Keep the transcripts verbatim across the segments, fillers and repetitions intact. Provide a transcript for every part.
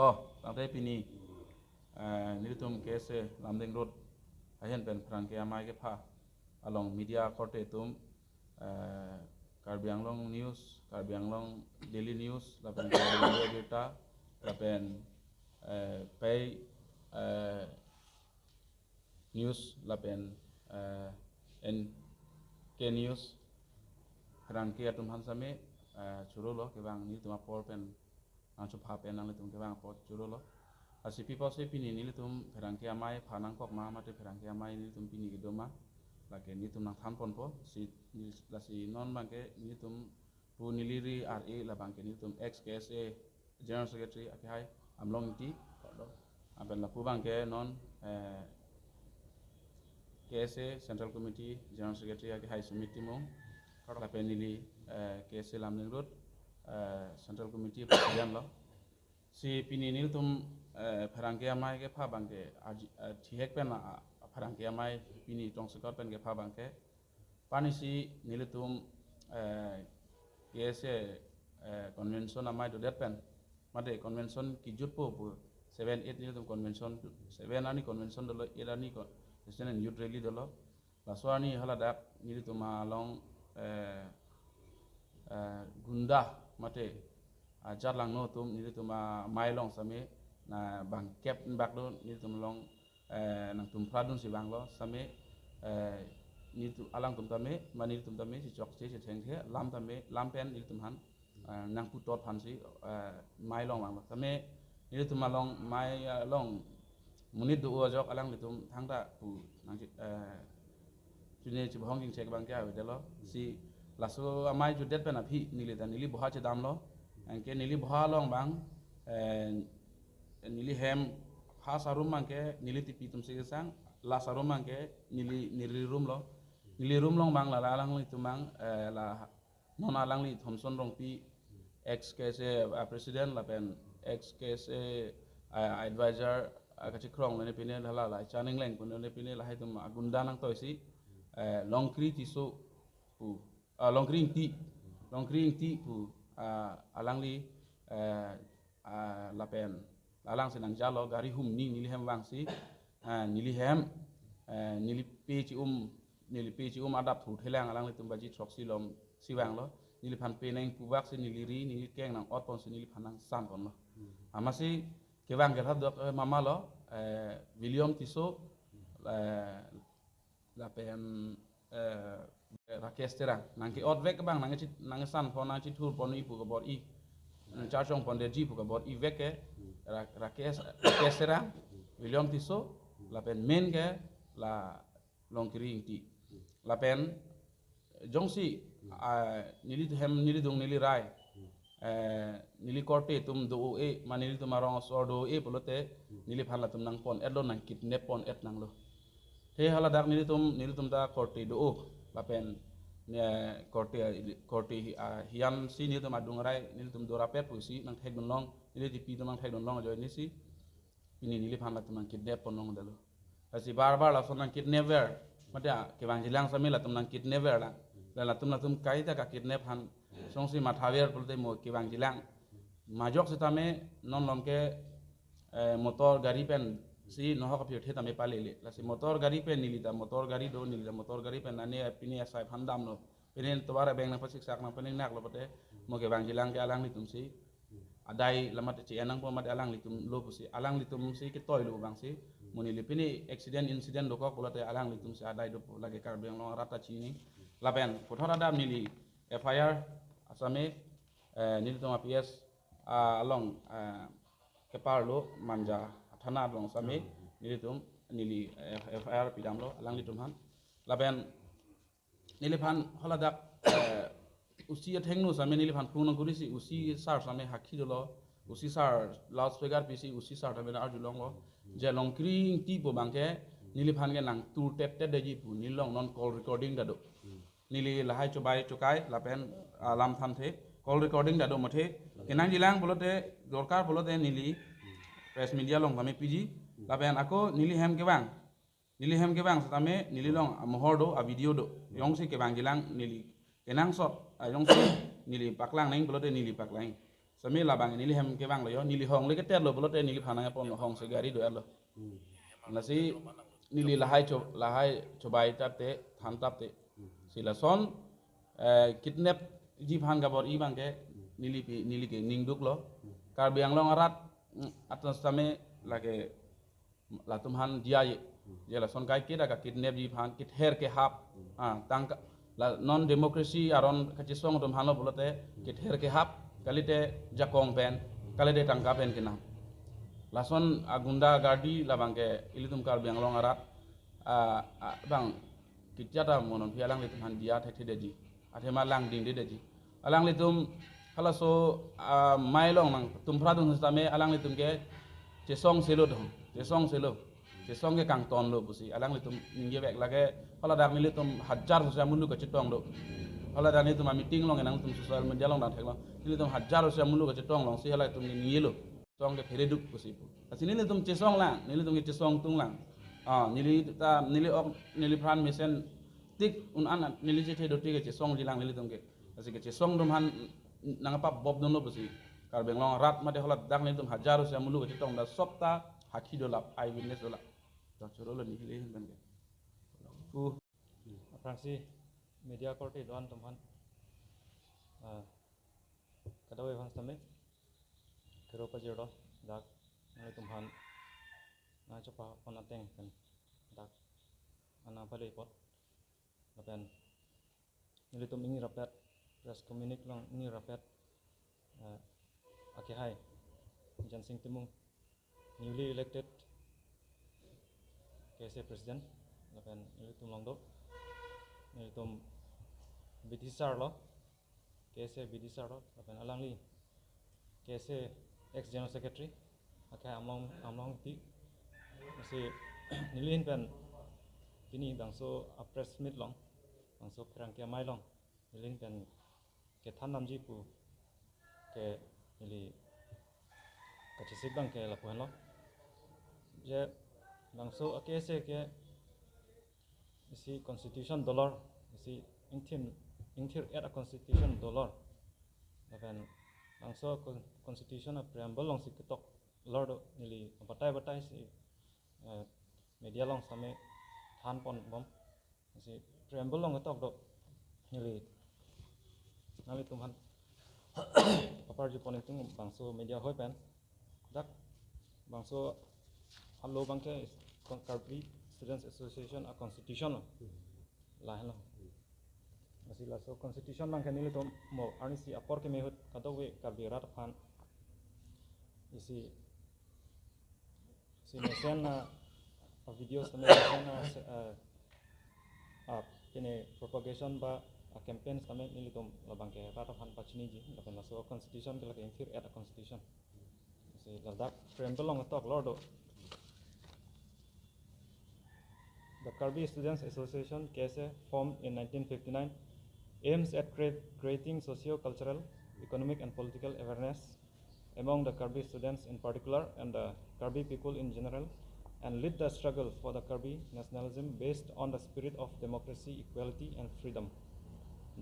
Oh, tangte pini, eh, nelitum K S A Lumding Road ahin pen pherangke amei kepha along media korte atum, eh, Karbi Anglong News, Karbi Anglong Daily News, lapen Karbi Anglong Abirta, lapen, eh, Pei, eh, News, lapen, eh, N K News, pherangke atum aphan same, eh, chorolo kevang nelitum apor pen, nangchopha pen nanglitum kevang apor chorolo. Lasi pi apotsi pini nelitum pherangke amei pha nangkok ma, mate pherangke amei nelitum pini kedo ma, lake nelitum nangthan ponpo, si, lasi non abangke nelitum pu neli ri R A labangke nelitum ex K S A General Secretary akehai Amlong Ingti, lapen lapu abangke non, eh, K S A Central Committee General Secretary akehai Sumit Timung, lapen neli, eh, K S A Lumding Road, eh, Central Committee President lo. Si pini nelitum, eh, pherangke amei kepha abangke, aji-, eh, thihek pen, ah, pherangke amei pini tongsekot pen kepha abangke, panisi nelitum, eh, K S A, eh, convention amei dodet pen, mate convention kejutpo pu, seven eight nelitum convention, seven arni convention dolo, eight arni con-, Student and Youth Rally dolo. Laso arni haladak nelitum along, eh, eh, gunda mate, ah, ajat langno atum nelitum amei along same na bangkep bak do, nelitum along, eh, nangtum phradun si vanglo same, eh, nelitum alangtum tame, ma nelitum tame, si chokche, si thengthe, lam tame, lam pen nelitum aphan, eh, nangputot aphansi, eh, amei along vanglo. Tame nelitum along amei, eh, along monit do ajok alanglitum thangta pu nangchi, eh, chini chibohong jingchek abangke avedetlo. Si laso amei jutdet pen aphi neli ta neli boha chedamlo. Anke neli boha along abang, eh, neli hem first arum abangke neli tipi atumsi kesang, last arum abangke neli, neli room lo. Neli room along abang la, la alanglitum abang, eh, la non alangli Thomson Rongpi, ex K S A, ah, President lapen ex K S A, ah, Advisor, ah, kachikrong lone pine hala la Chaning Leng pune lone pine lahai atum agunda nangtoisi, eh, Longkri Tisso pu, ah, Longkri Ingti, Longkri Ingti pu, ah, alangli, eh, ah, lapen alangsi nangjalo gari humni neli hem vangsi, ah, neli hem, eh, neli pe chi-um, neli pe chi-um adap thu thelang alanglitum baji throksi lom si vanglo. Neliphan penang puvaksi neli ri, neli keng nang-ot ponsi neliphan nangsan ponlo. Amatsi kevang kerhap dok, eh, mama lo, eh, William Tisso, eh, lapen, eh, Rakesh Terang. Nangke-ot vek abang, nangchi, nangsan pon, nangchithur pon-i pu kabor-i. Nangcharchong pondetji pu kabor-i vek ke, Ra-, Rakesh, Rakesh Terang, William Tisso, lapen main ke la Longkri Ingti. Lapen jongsi, ah, neli hem, neli dung, neli rai, eh, neli korte atum do-o-e, ma nelitum arong asor do-o-e pulote, neliphan latum nangpon-etlo, nangkidnap pon-et nanglo. Te haladak nelitum, nelitum ta korte do-o, lapen, eh, korte, korte hi-, ah, hian si nelitum adung arai, nelitum dorapet pusi nangthekdun long, neli tipi atum nangthekdun long ajoine si pini neliphan latum nangkidnap pon longdetlo. Lasi bar bar lason nangkidnapver, mate, ah, kevangjilang same latum nangkidnapver lang. La latum, latum kaita kakidnap aphan songsi mathaver pulote mo kevangjilang. Majok setame non lom ke, eh, motor gari pensi nohok apirthe tame palele. Lasi motor gari pen neli ta motor gari do, neli ta motor gari pen nane pine asai aphan damlo. Pine tovar abeng nangpasiksak nangpaningnaklo pulote mo kevangjilang ke alanglitumsi adai lamate chi-en nangpo mate alanglitum lo pusi, alanglitumsi ketoilo abangsi. Mo neli pine accident incident dokok pulote alanglitumsi adai dopo, lake Karbi Anglong arat ta chini. Lapen puthot adap neli F I R asame, eh, nelitum a P S, ah, along, eh, keparlo Manja thana along same nelitum, neli, eh, F I R pidamlo alanglitum aphan. Lapen neliphan haladak, eh, O C athengno same neliphan phone nangkurisi O C sir same hakhi dolo, O C sir loudspeaker pisi O C sir tame arjulonglo je Longkri Ingti pu abangke neliphan ke nangtur tep tep detji pu, neli along non call recording ta do. Neli lahai chobai chokai lapen alam thanthe, call recording ta do mathe. Kenangjilang pulote, dorkar pulote neli press media along tame piji. Lapen ako neli hem kevang, neli hem kevang setame neli along amohor do, a video do. Jongsi kevangjilang neli kenangsot, ah, jongsi neli paklang nang pulote neli paklang. Sami labang neli hem kevanglo yo, neli hong le keter lo pulote neliphan nangpon hong se gari do-etlo. Hmm. Lasi neli lahai cho, lahai chobai tapte, than tapte. Hmm. Si lason, eh, kidnapji aphan kabor-i abangke, neli pi, neli ke ningduklo. Hmm. Karbi Anglong arat, mm, aton sitame lake latum aphan diya ye. Hmm. Je lason kaiketa ka kidnapji aphan, kither kehap. Hmm. Ah, tangka, la non democracy aron kachesong atum aphan lo pulote, hmm, kither kehap, kalite jakong pen, kalite tangka pen kenam. Lason agunda gardi labangke ilitum Karbi Anglong arat, ah, ah, bang kitjata monon phi alanglitum aphan diya thekthedetji. Athema langdingdedetji. Alanglitum halaso, ah, mai along nangtum phradun sitame alanglitum ke chesong selo dong. Chesong selo. Chesong ke kangtonlo pusi alanglitum ningjevek lake, haladak nelitum hajar sose amuluk kachetong do. Haladak nelitum a-meeting along nangtum social media along dang theklong. Nelitum hajar sose amuluk kachetong alongsi halatum ke ningjelo. Chesong ke phereduk pusi pu. Lasi nelitum chesong lang, nelitum ke chesong tung lang. Ah, neli ta, neli ok, neliphan mesen tik un-an neli chethe do tik ke chesongji lang nelitum ke. Lasi kachesong atum aphan nangpabop dunlo pusi. Karbi Anglong arat mate haladak nelitum hajar sose amuluk kachetong, dak sopta hakhi dolap, eyewitness dolap. Dak chorolo neli ahin pen ke. Pu. Aphrangsi media korte do-an atum aphan, ah, kadokave aphan sitame kero pajirlo, dak nanglitum aphan nangchopapon ateng pen dak nangpale apot. Lapen nelitum ingni rapet, press communique along ingni rapet, eh, akehai Jensing Timung, newly elected K S A president, lapen nelitum along do, nelitum bidisarlo, K S A bidisarlo, lapen alangli K S A ex general secretary, akehai Amlong, Amlong Ingti. Lasi neli ahin pen pini bangso a-press meet along, bangso pherangke amei along neli ahin pen kethan damji pu ke neli kachesik abangke lapu henlo. Je bangso a-K S A ke isi constitution dolor, isi ingthir, ingthir-et a-constitution dolor. Lapen bangso con-, constitution a-preamble alongsi ketok lor do, neli batai batai si, eh, media along sitame thanpon bom. Si preamble along ketok do, neli nanglitum aphan paparjupon ingtung bangso media ahoi pen. Dak bangso alo abangke Karbi Students Association a-constitution lo. Lahenlo. Lasi laso constitution abangke nelitum mo arnisi apor keme ahut kadokave Karbi rat aphan isi, isi mesen a, a-video sitame mesen a, se-, a, a, kene propagation ba a-campaign sitame nelitum labangke rat aphan pachiniji, lapen laso constitution ke lake ingthir-et a-constitution. Si ladak preamble along ketok lor do. The Karbi Students Association, K S A, formed in nineteen fifty-nine, aims at cre-, creating socio-cultural, economic and political awareness among the Karbi students in particular and the Karbi people in general, and lead the struggle for the Karbi nationalism based on the spirit of democracy, equality and freedom.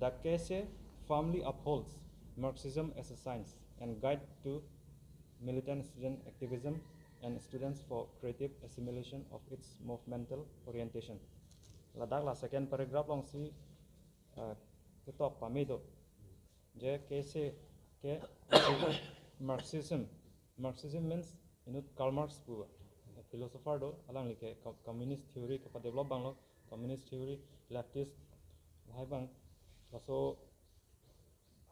The K S A firmly upholds Marxism as a science and guide to militant student activism and students for creative assimilation of its movemental orientation. Ladak la second paragraph alongsi, eh, ketok pame do. Je K S A ke Marxism. Marxism means inut Karl Marx pu philosopher do, alangli ke co-, communist theory kepadevelop abanglo, communist theory, leftist, lahai abang. Laso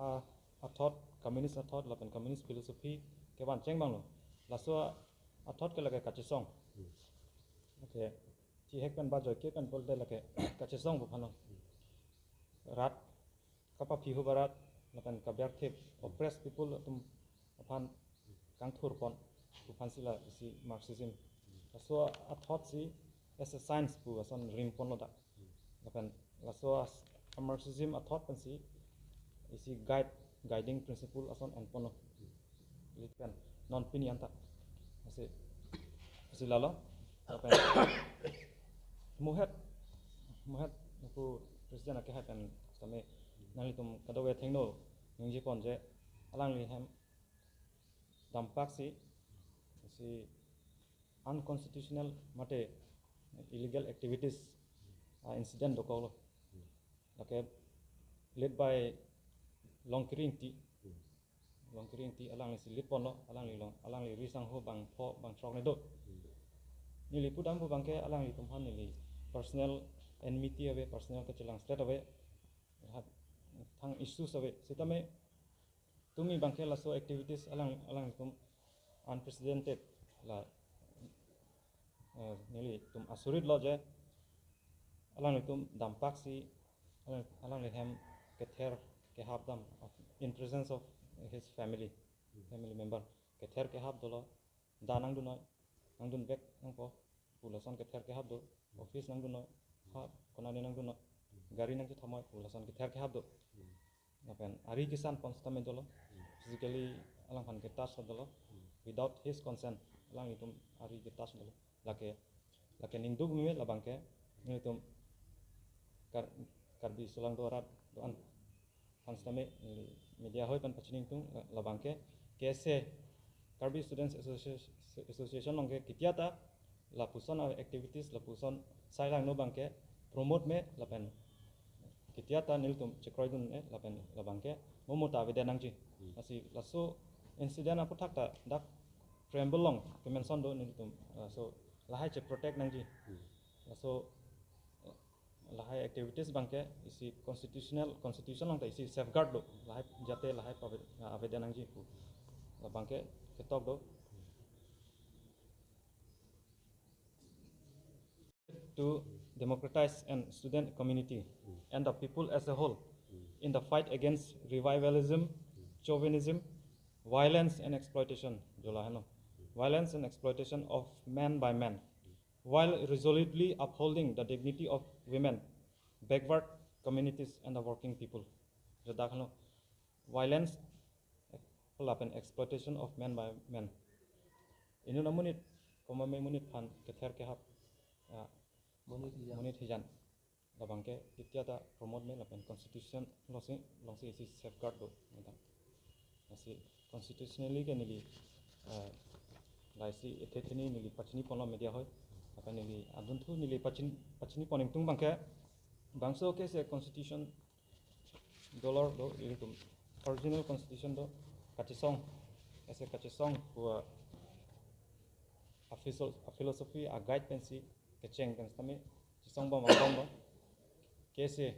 a, a-thought, communist a-thought, lapen communist philosophy kevan cheng abanglo. Laso a, a-thought ke lake kachesong. Hmm. Okay. Chihek pen ba joike pen pulote lake kachesong pu aphanlo. Rat kapaphi ahup arat, lapen kaberthip, oppressed people atum aphan kangthurpon pu aphansi la isi Marxism. Laso a-thought si as a science pu ason rimponlo dak. Lapen laso as-, a-Marxism a-thought pensi isi guide, guiding principle ason enponlo. Ilipen non pini anta. Lasi, lasi lalo. Lapen muhet, muhet pu president akehai pen sitame nanglitum kadokave thengno ningjepon je alangli hem Dampak si, si unconstitutional mate illegal activities, ah, incident dokoklo. Lake led by Longkiri Ingti. Longkiri Ingti alangli si lead ponlo, alangli along, alangli ri sangho bangpho bangthrok ne do. Neli pudam pu abangke alanglitum aphan neli personal enmity ave, personal kachelangslot ave. Hat thang issues ave. Sitame tumi abangke laso activities alang, alanglitum unprecedented la, eh, nelitum asurit lo je alanglitum dampak si alang, alangli hem kether kehap dam of, in presence of his family, family member. Kether kehap dolo, da nangdun noi, nangdun vek nangpo pu lason kether kehap do, office nangdun noi, ha konane nangdun noi, gari nangchethom noi pu lason kether kehap do. Lapen ari kesan pon sitame dolo, physically alangphan ketouch dolo, without his consent, alanglitum ari ketouch dolo. Lake, lake ningduk meme labangke, nelitum Kar-, Karbi Solangdo arat do-an aphan sitame, neli media hoi pen pachini ingtung, la-, labangke, K S A, Karbi Students Association, Association along ke ketia ta lapuson activities, lapuson sai langno abangke promote me lapen ketia ta nelitum chekroidun me lapen labangke mo mo ta avedet nangji. Hmm. Lasi laso incident aphuthak ta dak preamble along kemention do nelitum, ah, so lahai cheprotect nangji. Hmm. Laso, eh, lahai activities abangke isi constitutional, constitution along ta isi safeguard do, lahai jate lahai pave-, ah, avedet nangji pu labangke ketok do. To democratize and student community and the people as a whole in the fight against revivalism, chauvinism, violence and exploitation, jo laheno, violence and exploitation of man by man, while resolutely upholding the dignity of women, backward communities and the working people. Jo dak heno, violence lapen exploitation of man by man. Inut amonit, komat amonit aphan kether kehap, ah, monit hijan, monit hijan labangke ketia ta promote me lapen constitution alongsi, alongsi isi safeguard do, neta. Lasi constitutionally ke neli, ah, laisi ethe theni neli pachini ponlo media hoi. Lapen neli adunthu neli pachini, pachini pon ingtung abangke, bangso ke se constitution dolor do, ilitum original constitution do, kachesong, ese kachesong pu a philosoph-, a philosophy a guide pensi kecheng pen sitame chesong bom, bom bom. K S A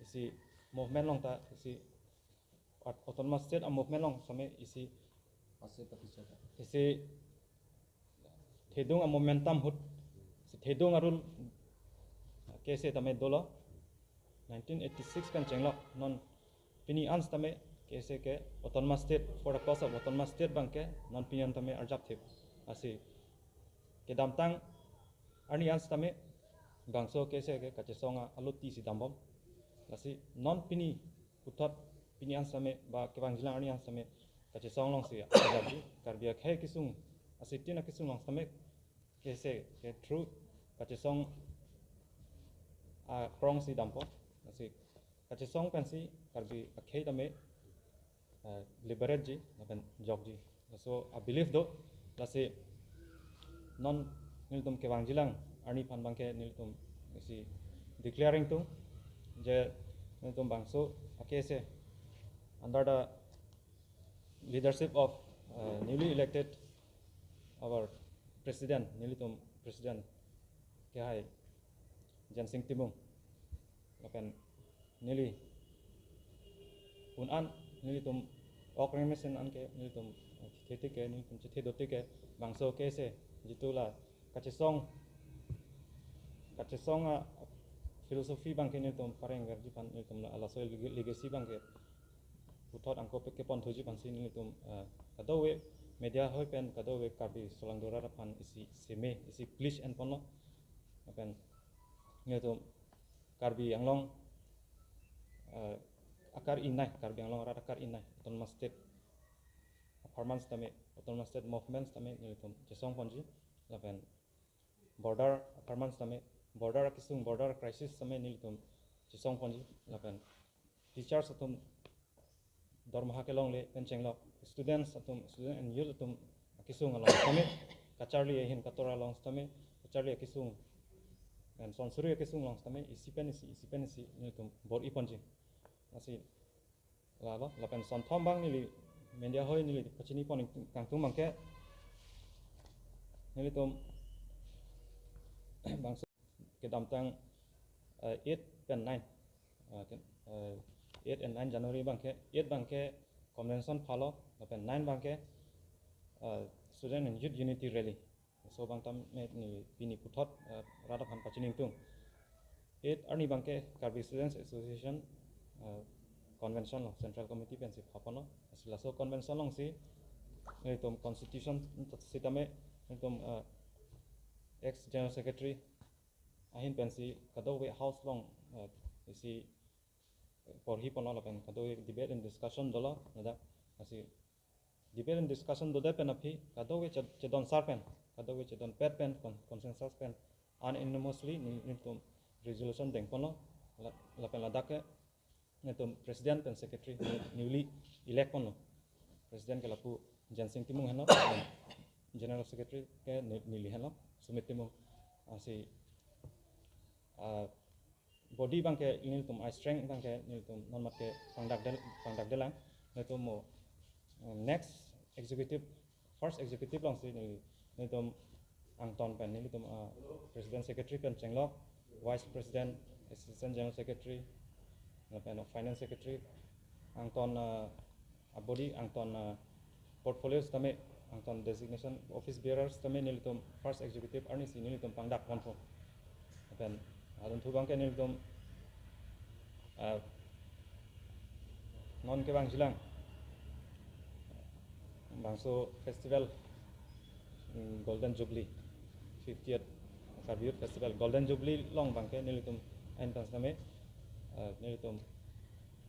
isi movement along ta isi aut-, autonomous state a movement along sitame isi ase tapi chata, isi thedung a momentum ahut, si thedung a rule K S A tame dolo. Nineteen eighty-six pen chenglok, non pini an sitame K S A ke autonomous state, for the cause of autonomous state abangke non pini an tame arjap thip. Lasi kedamtang arni an sitame bangso K S A ke kachesong a aloti si dambom. Lasi non pini puthot pini an sitame ba kevangjilang arni an sitame kachesong alongsi ajak di Karbi akhei kesung, asitin akesung along sitame K S A ke through kachesong akrong si dampo. Lasi kachesong pensi Karbi akhei tame, eh, liberate ji lapen jokji. Laso a belief do. Lasi non nelitum kevangjilang arni aphan abangke nelitum isi declare ingtung je nelitum bangso a K S A under the leadership of, uh, newly elected our president, nelitum president kehai Jensing Timung, lapen neli pun an, nelitum ok rengmesen an ke nelitum, eh, chethe tik ke, nelitum chethe do tik ke, bangso K S A jitu la kachesong, kachesong a philosophy abangke nelitum pareng verji aphan nelitum la laso leg-, legacy abangke puthot angko pe kepon thuji aphansi nelitum, eh, kadokave media hoi pen kadokave Karbi Solangdo arat aphan isi seme, isi please en ponlo. Lapen nelitum Karbi Anglong, eh, akar inai, Karbi Anglong arat akar inai, autonomous state apharman sitame, autonomous state movement sitame nelitum chesong ponji. Lapen border apharman sitame, border akesung, border crisis sitame nelitum chesong ponji. Lapen teachers atum dormaha kelongle pen chenglok, students atum, student and youth atum akesung along sitame, kacharli ahin katora along sitame, kacharli akesung, and sonsuri akesung along sitame, isi pen isi, isi pen isi, nelitum bor-i ponji. Lasi, lalo, lapen sonthom abang neli, media hoi neli pachini pon kangtung abangke, nelitum bangso kedamtang, eh, eight pen nine, eh, ke-, eh, eight and nine January abangke, eight abangke convention phalo, lapen nine abangke, eh, student and youth unity rally. So abang tame neli pini puthot, eh, rat aphan pachini ingtung. Eight arni abangke Karbi Students Association, eh, convention lo, Central Committee pensi phaponlo. Lasi laso convention alongsi, nelitum constitution sitame, nelitum, eh, ex General Secretary ahin pensi kadokave house along, eh, isi porhi ponlo lapen kadokave debate and discussion dolo, ladak. Lasi debate and discussion dodet pen aphi, kadokave che-, chedon sar pen, kadokave chedonpet pen, con-, consensus pen, unanimously neli-, nelitum resolution dengponlo, la-, lapen ladak ke nelitum president pen secretary ne-, newly elect ponlo. President ke lapu Jensing Timung henlo, General Secretary ke ne-, neli henlo, Sumit Timung. Lasi, ah, body abangke nelitum, a strength abangke nelitum non mat ke pangdak del-, pangdakdelang. Nelitum mo, eh, next executive, first executive alongsi neli-, nelitum angton pen, nelitum, ah, president secretary pen chenglok, vice president, assistant general secretary, lapen finance secretary, angton, ah, a body angton, ah, portfolio sitame, angton designation office bearers sitame nelitum first executive arnisi nelitum pangdak ponpo. Lapen adunthu abangke nelitum, ah, non kevangjilang bangso festival, mm, Golden Jubilee, fiftieth Karbi Youth Festival Golden Jubilee along abangke nelitum ahin pen sitame, ah, nelitum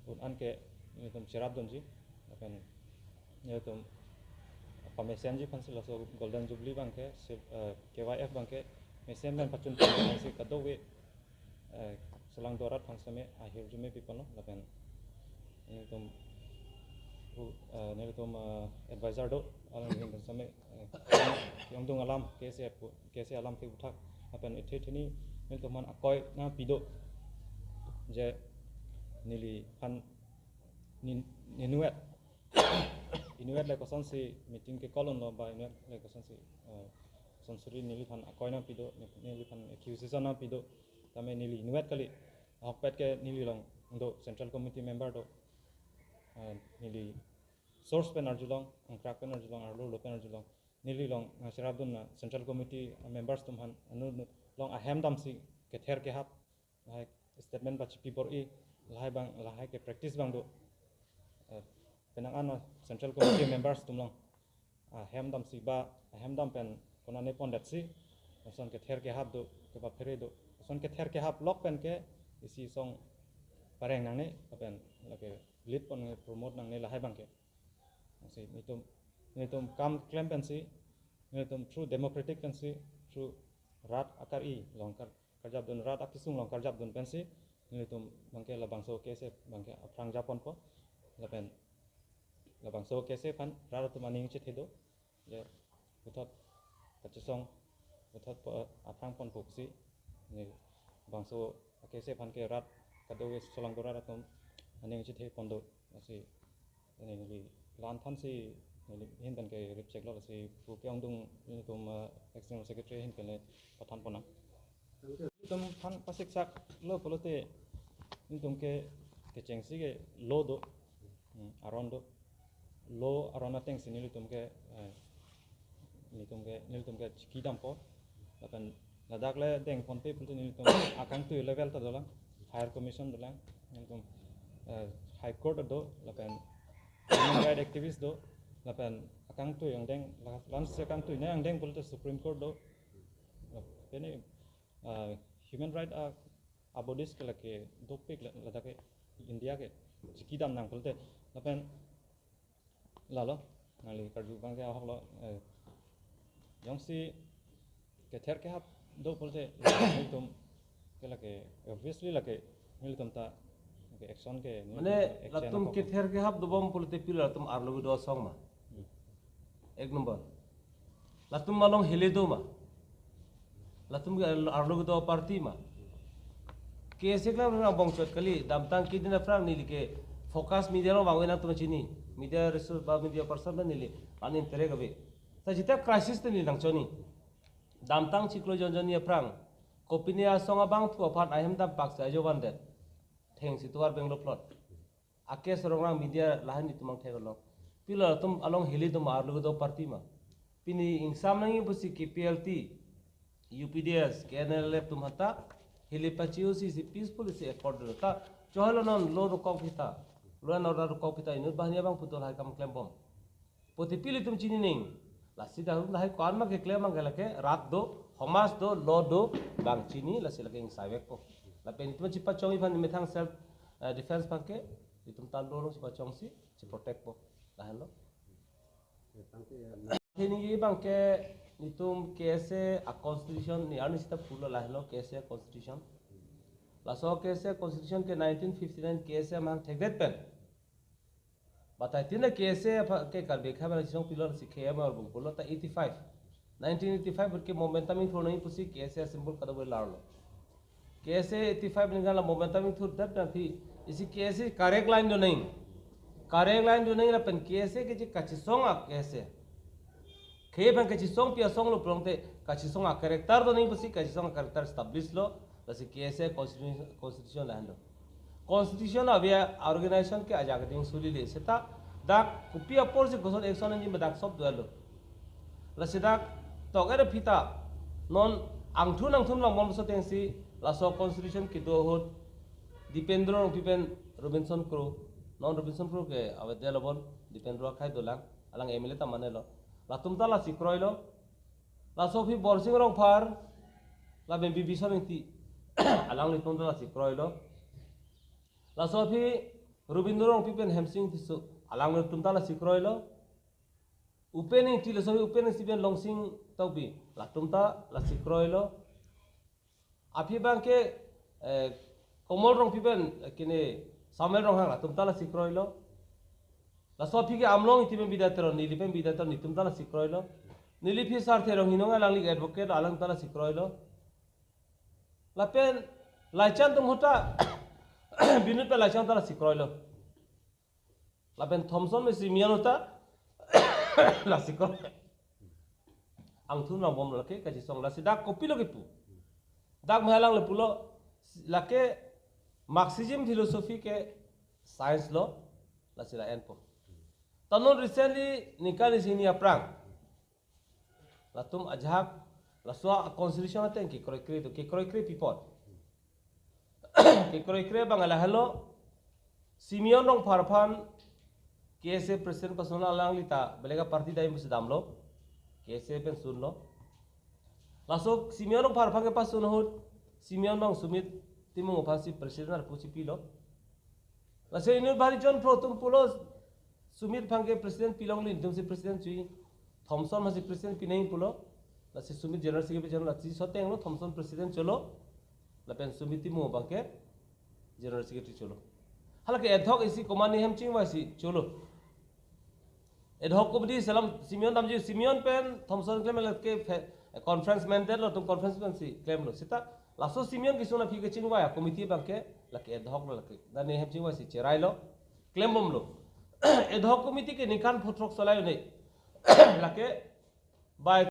un-an ke nelitum cherapdunji, lapen nelitum pamesenji aphansi laso Golden Jubilee abangke, si-, eh, K Y F abangke mesen pen pachun pen si kadokave, eh, solangdo arat aphan sitame ahirjume piponlo, lapen nelitum, eh, nelitum, eh, advisor do, alangli aphan sitame, eh, ke-ongdung alam, K S A pu, K S A alam thik puthak, lapen ithe thini nelitum aphan akoi nangpi do, je neliphan nin-, ninvet, inutvet le kosonsi meeting ke call unlo ba inutvet le kosonsi, eh, sonsuri neliphan akoi nangpi do, ne-, neliphan accusation nangpi do, tame neli inutvet kali, ahokpet ke neli along do, Central Committee member do, eh, neli source pen arjulong, angkrak pen arjulong, arlo lo pen arjulong, neli along, eh, cherapdun na Central Committee, eh, members atum aphan, anu, anu along ahem damsi kether kehap, lahai statement pachipi bor-i, lahai abang, lahai ke practice abang do. Eh, penang an Central Committee members atum along, ah, hem damsi ba, ah, hem dam pen konane pondetsi, lason kether kehap do, kepaphere do. Lason kether kehap lok pen ke isi asong pareng nangne, lapen lake lead pon nangne, promote nangne lahai abangke. Lasi nelitum, nelitum kam klem pensi, nelitum through democratic pensi, through rat akar-i along kar-, karjapdun, rat akesung along karjapdun pensi, nelitum abangke labangso K S A abangke aphrang japonpo, lapen labangso K S A aphan rat atum aning chethe do, je puthot kachesong, puthot po-, aphrang ponpo pusi, ne bangso K S A aphan ke rat kadokave solangdo arat atum aning chethe pon do, lasi neli la-an thansi neli ahin pen ke ripcheklo, lasi pu ke-ongdung nelitum, eh, ex general secretary ahin pen le pathan ponnang. Nelitum aphan pasiksak lo pulote nelitum ke kechengsi ke law do, hmm, aron do. Law aron atengsi nelitum ke, eh, nelitum ke, nelitum ke chiki dampo. Lapen ladak le dengponpe pulote nelitum akangtui level ta dolang, higher commission dolang, nelitum, eh, High Court do, lapen human right activist do, lapen akangtui angdeng, la-, la-ansi akangtui ne angdeng pulote Supreme Court do. Lapen, eh, human right a, a bodies ke lake dopik la-, ladak ke India ke chiki dam nang pulote. Lapen lalo, nangli karju abangke ahok lo, eh, jongsi kether kehap do pulote, nelitum ke lake, obviously lake, nelitum ta, lake action ke, nelitum Mane, ta action latum ako. Kether kehap dobom pulote pilo latum arlo do asong ma? Ek number. Latum along hile do ma? Latum ke arlo kedo party ma? K S A keklem abang chot kali, damtang kedin aphrang neli ke focus media along vangve nangtum chini. Media resource ba media person ta neli an interact ave. Ta jita crisis te neli nangchoni. Damtang chiklo jon jon ni aphrang kopine asong abangphu aphan ahem dam pak sa ajo van det. Thengsi tuar Bangalore plot. Ake sorong rang media lahan itum ang thek along. Pilo latum along hili tum arlo kedo party ma? Pini ingsam nangji pusi K P L T, U P D S, K N L F atum hata hili pachiusi si peaceful si accord do ta. Chohelo non lo rukok kita. Lo an order rukok kita inut bahani abangphu do lahai kam klembom. Poti pili tum chini ning. Lasi dak lahai ko-an ma keklem abang ke lake rat do, homas do, law do, bang chini, lasi lake ingsai vekpo. Lapen itum chipachongji aphan methang self, eh, defense abang ke, itum tan do along chipachongsi, chiprotectpo. Lahenlo. Hini abang ke itum K S A a constitution ni arni sita pulo lahenlo K S A constitution. Laso K S A constitution ke nineteen fifty-nine K S A amahang thekdet pen. Batai tin K S A aphan ke Karbi akhei aphan chisong pilo si K M R bung pulo ta eighty-five. Nineteen eighty-five ke momentum ingthur nangji pusi K S A symbol kadokave larlo. K S A eighty-five ningkan la momentum ingthur det nangji. Isi K S A correct line do nangji. Correct line do nangji lapen K S A ke ji kachisong a K S A. Khei aphan kachisongpi asong lo pulote kachisong a character do nangji pusi kachisong a character establish lo. Lasi K S A constitution, constitution lahenlo. Constitution ave a organization ke ajak ding suli le seta dak kopi apor si koson action nangji ma dak sob do-etlo. Lasi dak tok era phita non angthun angthun lang bomso atengsi laso constitution kedo ahut Dipendra Rongpi pen Robinson Kro, non Robinson Kro ke avedetlo bon, Dipendra akhei dolang, alang M L A ta manelo. Latum ta lasi kroilo. Laso aphi Borsing Rongphar, lapen Bibison Ingti, alanglitum ta lasi kroilo. Laso aphi Robindra Rongpi pen Hemsing Tisso, alanglitum ta lasi kroilo. Upen Ingti, laso aphi Upen Ingti pen Longsing Tokbi, latum ta lasi kroilo. Aphi abang ke, eh, Komol Rongpi pen, eh, kene Samuel Ronghang, latum ta lasi kroilo. Laso aphi ke Amlong Ingti pen Bidya Teron, neli pen Bidya Teron, netum ta lasi kroilo. Neli aphi Sarthe Ronghinong, alangli advocate, alang ta lasi kroilo. Lapen Laichan atum ahut ta Binod pen Laichan ta lasi kroilo. Lapen Thomson pen Simeon ahut ta lasi kroilo. Angthun lang bom lake kachisong, lasi dak kopilo kepu. Dak mehai alangle pulo lake Marxism philosophy ke science lo, lasi la-enpo. Ta non recently ningkan isi hini aphrang latum ajahak laso a constitution ateng kekroikre do, kekroikre pi apot. Kekroikre abang lahenlo, Simeon Rongphar aphan K S A president pasun, alangli ta belega party dai musi damlo, K S A pen sunlo. Laso Simeon Rongphar aphan kepasun ahut Simeon abang Sumit Timung aphansi president arpu chipilo. Lasi inut bari jon pro atum pulo Sumit aphan ke president pilongle, netumsi president choi, Thomson aphansi president pi nangji pulo. Lasi Sumit general secretary cholo, lasi so atenglo Thomson president cholo. Lapen Sumit Timung abang ke general secretary cholo. Halake ad hoc isi komane hem chingvaisi cholo. Ad hoc committee selam Simeon damji, Simeon pen Thomson klem lake fe-, conference mandate lo, latum conference pensi klemlo. Seta laso Simeon kesung aphi kechingvai a committee abang ke lake ad hoc lo lake. Dane hem chingvaisi cherailo, klembomlo. Ad hoc committee ke ningkan pho throk solai un-e. Lake by